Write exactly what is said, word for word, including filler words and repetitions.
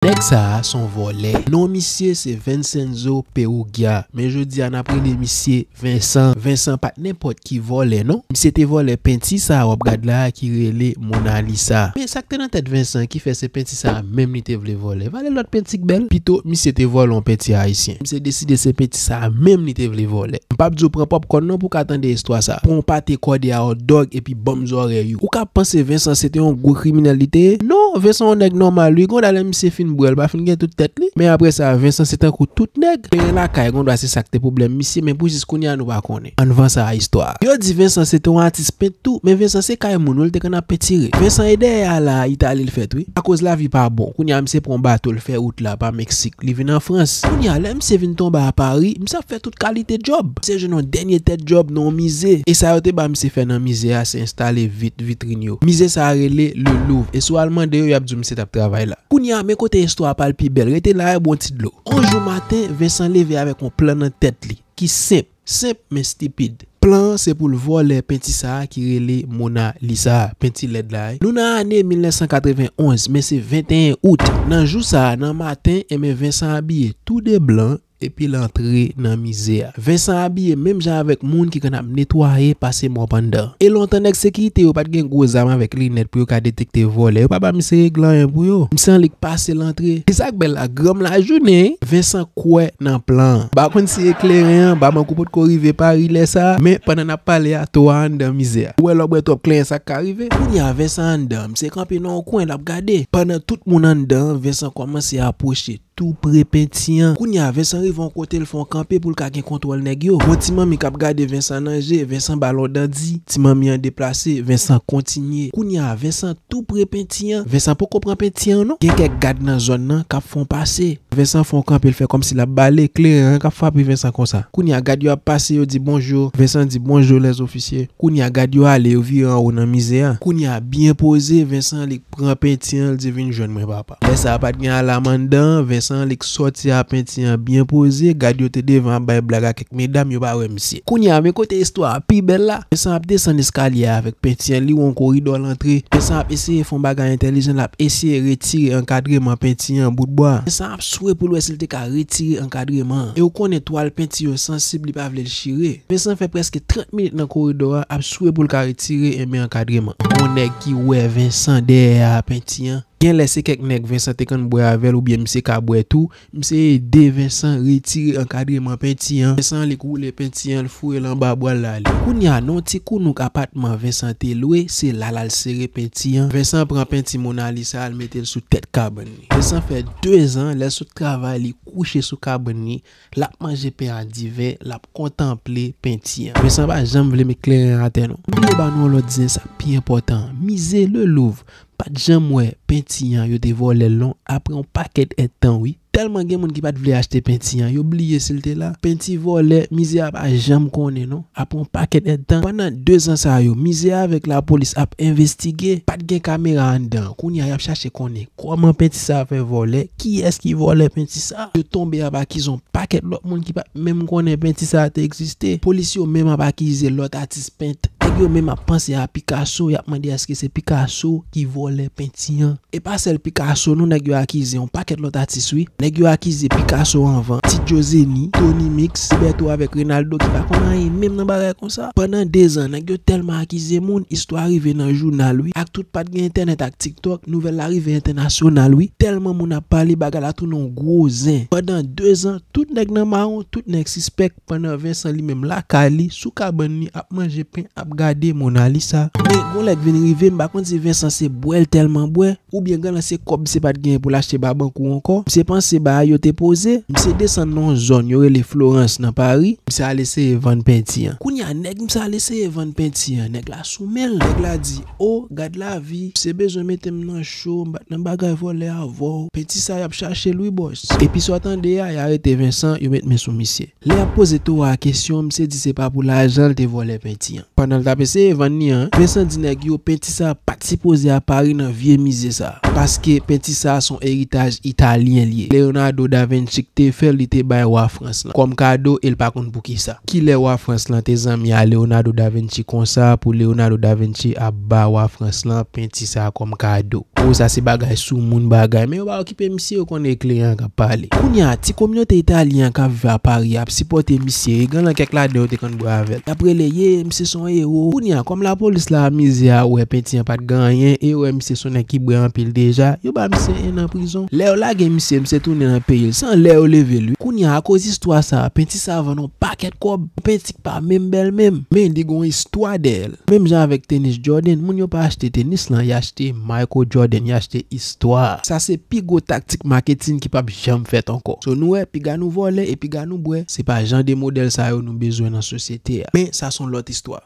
Nèg sa a se yon vòlè. Non misye se Vincenzo Perugia. Men jodi a n ap rele misye Vincent. Vincent pa t nenpòt ki vòlè non. Misye te vòlè penti sa a w ap gad la a ki rele Mona Lisa. Men sa k te nan tèt Vincent ki fè se penti sa a menm li te vle vòlè. Vale lòt penti k bèl. Pito misye te vòlè yon penti ayisyen. Misye deside se penti sa a menm li te vle vòlè. M p ap di w pran pòpkòn non pou w ka tande istwa sa. Pran yon pate kòde a hot dog epi banm zòrèy ou. Ou ka panse Vincent se te yon gwo kriminèl li te ye? Non, Vincent yon nèg nòmal wi. Gon dè lè misye fin bwè, l pa fin gen tout tèt li. Men apre sa, Vincent se tankou tout nèg. Kleren lakay, gon dwa se sa k te pwoblèm misye, men pou jis kounye a nou pa konnen. Ann vanse a istwa a. Yo di Vincent se te yon atis pent tou, men Vincent se kay moun wi, l te konn ap pentire. Vincent e dèyè a la a Itali l fèt wi. Akoz lavi pa bon, kounye a misye pran bato l fè wout la pa Meksik, li vin an Frans. Kounye a lè misye vin tonbe a Pari, misye ap fè tout kalite djòb. Misye jwenn yon dènye tèt djòb nan yon mize. E sa yo te ba misye fè nan mize a se enstale vit, vitrin yo. Mize sa a rele Le Louvre. E si w al mande yo, y ap di w misye t ap travay la. Kounye a men kote istwa a pral pi bèl. Rete la e bwè yon ti dlo. Yon jou maten, Vincent leve avèk yon plan nan tèt li ki senp. Senp men stipid. Plan an se pou l vòlè penti sa a ki rele Mona Lisa a, penti lèd la wi. Nou nan ane mil nèf san katreven onz, men se venteyen out. Nan jou sa a, nan maten, enben Vincent abiye tou de blan epi l antre nan mize a. Vincent abiye menm jan avèk moun ki konn ap netwaye pase mòp anndan. E lontan nèg sekirite yo pa t gen gwo zam avèk linèt pou yo ka detekte vòlè. Yo pa ba misye regle anyen pou yo. Misye annik pase l antre. E sa k bèl la, granm lajounen, Vincent kwè nan plan an. M pa konn si e kleren an, ba mankou potko rive Pari lè sa a, men pandan n ap pale a, to a anndan mize a. Ou wè lè w bwè twòp kleren sa k ka rive. Kounye a Vincent anndan, misye kanpe nan yon kwen, l ap gade. Pandan tout moun anndan an, Vincent kòmanse apwoche tou pre penti an. Kounye a Vincent rive yon kote, l fè yon kanpe pou l ka gen kontwòl nèg yo. Gon ti manmi k ap gade Vincent nan je, Vincent ba l yon dandi, ti manmi an deplase, Vincent kontinye. Kounye a Vincent tou pre penti an. Vincent poko pran penti an non. Gen kèk gad nan zòn nan k ap fè yon pase. Vincent fè yon kanpe, l fè kòmsi l ap bale, kleren an k ap frape Vincent konsa. Kounye a gad yo ap pase, yo di bonjou. Vincent di bonjou les officiers. Kounye a gad yo ale, yo vire anwo nan mize a. Kounye a byen poze, Vincent li pran penti an, l di vin jwenn mwen papa. Lè sa a pa t gen alam anndan an, Vincent li sòti a penti an byen poze, gad yo te devan ap bay blag ak medam, yo pa wè misye. Kounye a, men kote istwa a pi bèl la. Vincent ap desann eskalye a avèk penti an, li wè yon koridò l antre. Vincent ap eseye fè yon bagay entèlijan, l ap eseye retire ankadreman penti an bout bwa. Vincent ap swe pou l wè si l te ka retire ankadreman an. E ou konnen twal penti yo sansib, li pa vle l chire. Vincent fè prèske trant minit nan koridò a, ap swe pou l ka retire enben ankadreman. Gon nèg ki wè Vincent dèyè a penti an. Genlè se kèk nèg Vincent te konn bwè avè l oubyen misye ka bwè tou. Misye ede Vincent retire ankadreman penti an. Vincent li k woule penti an, l foure l anba bwa l ale. Kounye a, nan yon ti kounouk apatman Vincent te lwe, se la l al sere penti an. Vincent pran penti Mona Lisa a, l mete l sou tèt kabann li. Vincent fè dezan, lè l sot travay, li kouche sou kabann li, l ap manje pen a diven, l ap kontanple penti an. Vincent pa janm vle met kleren an atè non. M bliye ba nou yon lòt zen, sa pi enpòtan an. Mize Le Louvre. Pa t janm wè penti an yo te vòlè l non, apre yon pakèt èdtan wi. Tèlman gen moun ki pa t vle achte penti an, yo bliye si l te la. Penti vòlè, mize a pa janm konnen non, apre yon pakèt èdtan. Pandan dezan sa yo, mize a avèk lapolis ap envestige. Pa t gen kamera anndan. Kounye a, y ap chache konnen kòman penti sa a fè vòlè, kiyès ki vòlè penti sa a. Yo tonbe ap akize yon pakèt lòt moun ki pa t menm konnen penti sa a te egziste. Polis yo menm ap akize lòt atis pent. Nèg yo menm ap panse a Picasso, y ap mande èske se Picasso ki vòlè penti an. E pa sèl Picasso non nèg yo akize, yon pakèt lòt atis wi. Nèg yo akize Picasso anvan, Ti Joe Zeni, Tony Mix, Liberto avèk Reynaldo ki pa konn anyen menm nan bagay konsa. Pandan dezan, nèg yo tèlman akize moun, istwa rive nan jounal wi. Ak tout pa t gen entènèt ak TikTok, nouvèl la rive entènasyonal wi. Tèlman moun ap pale, bagay la tounen yon gwo zen. Pandan dezan, tout nèg nan mawon, tout nèg sispèk, pandan Vincent li menm lakay li, sou kabann li, ap manje pen, ap gade Mona Lisa. Men gon lè k vin rive, m pa konn si Vincent se bwè l tèlman bwè, oubyen genlè se kòb misye pa t genyen pou l achte ba bank ou ankò. Misye panse bagay yo te poze, misye desann nan yon zòn yo rele Florence nan Pari, misye al eseye vann penti an. Kounye a, nèg misye al eseye vann penti an, nèg la sou men l. Nèg la di, o, gad lavi, misye bezwen mete m nan cho, m pa t nan bagay vòlè avè w. Penti sa y ap chache l wi bòs. Epi sa w tande a, y arete Vincent, yo met men sou misye. Lè y ap poze Towa a kesyon, misye di se pa pou lajan l te vòlè penti an. Pandan L t ap eseye vann li an. Vincent di nèg yo penti sa pa t sipoze apare nan vye mize sa. Paske penti sa se yon eritaj italyen li ye. Leonardo da Vinci k te fè l, li te bay wa Frans lan kòm kado e l pa konn poukisa. Kilè wa Frans lan te zanmi a Leonardo da Vinci konsa pou Leonardo da Vinci ap ba wa Frans lan penti sa kòm kado? O, sa se bagay soumoun bagay, men yo pa okipe misye, yo konnen e kliyan k ap pale. Kounye a, ti kominote italyen an k ap viv a Pari ap sipòte misye, e gen nan kèk ladan yo te konn bwè avè l. Y ap rele, ye, misye se yon ewo. Kounye a, kòm lapolis la mize a wè penti an pa t gen anyen, e yo wè misye se yon nèg ki bwè anpil deja, yo ba misye en an prizon. Lè yo lage misye, misye tounen nan peyi l, se anlè yo leve l, wi. Kounye a, akoz istwa sa, penti sa vann yon pakèt kòb. Penti k pa menm bèl menm, men li gen yon istwa dèyè l. Menm jan avèk tenis Jordan, moun yo pa achte tenis lan, y achte Michael Jordan, y achte istwa. Sa se pi gwo taktik maketin ki p ap janm fèt ankò. So nou wè, piga nou vòlè e piga nou bwè, se pa jan de modèl sa yo nou bezwen nan sosyete a. Men sa se yon lòt istwa.